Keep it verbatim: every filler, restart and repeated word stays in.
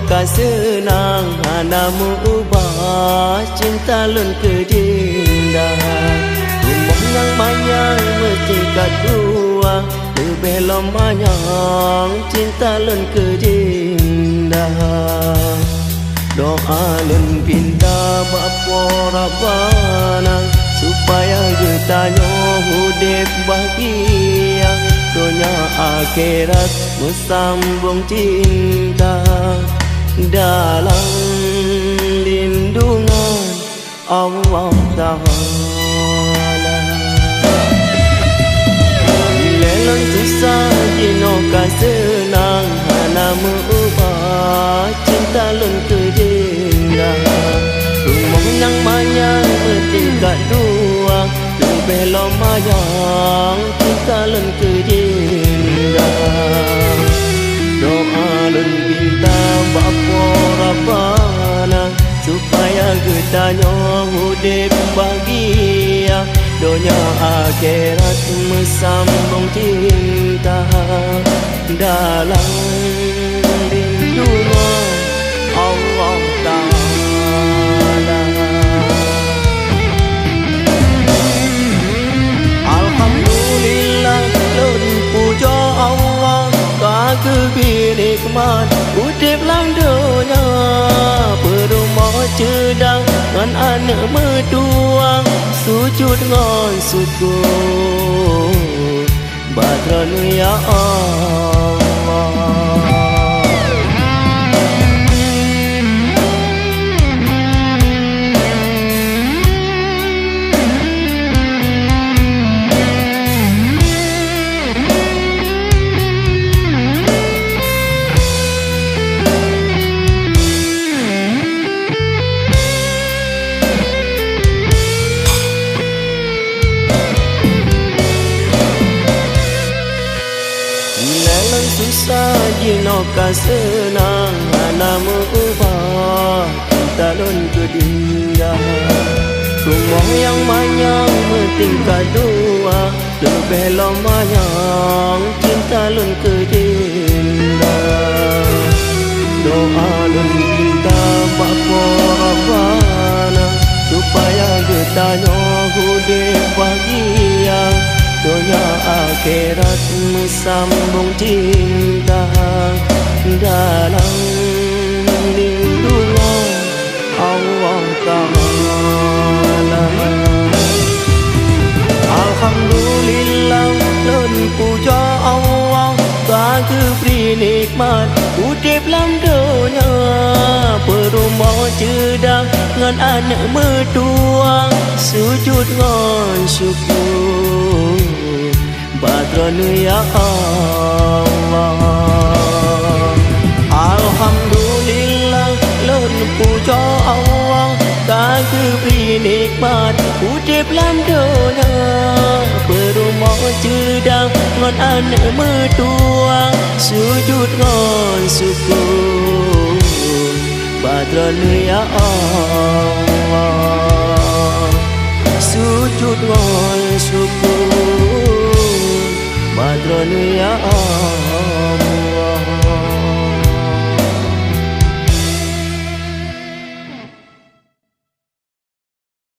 Ka seunang hana meu-ubah cinta lôn keu Dinda. Rumoh nyang manyang meutingkat dua, leubeh lom manyang cinta lôn keu Dinda. Doa lôn pinta bak Po Rabbana, supaya geutanyoe udeb bahgia, donya akhirat meusambong cinta dalam lindungan Allah Ta'ala. Ilée lôn susah jinoe ka seunang, hana meu-ubah cinta lôn keu Dinda. Rumoh nyang manyang meutingkat dua, leubeh lom manyang cinta lôn keu Dinda. Doa lôn pinta bak Po Rabbana, supaya geutanyoe udeb bahgia, donya akhirat meusambong cinta dalam lindungan Allah Ta'ala. Alhamdulillah, lôn pujoe Allah ka geubri nikmat udeb lam donya. Peurumoh ceudah ngon aneuëk meutuwah, sujut ngon syukur bak Droeneueh ya Allah. Ilée lôn susah jinoe ka seunang, hana meu-ubah cinta lôn keu Dinda. Rumoh nyang manyang meutingkat dua, leubeh lom manyang cinta lôn keu Dinda. Doa lôn pinta bak Po Rabbana, supaya geutanyoe udeb bahgia, donya akhirat meusambong cinta dalam lindungan Allah Ta'ala. Alhamdulillah, lôn pujoe Allah ka geubri nikmat udeb lam donya. Peurumoh ceudah ngon aneuëk meutuwah, sujut ngon syukur bak Droeneueh ya Allah. Alhamdulillah, lôn pujoe Allah ka geubri nikmat udeb lam donya. Peurumoh ceudah ngon aneuëk meutuwah, sujut ngon syukur bak Droeneueh ya Allah. Sujut ngon syukur bak Droeneueh ya Allah.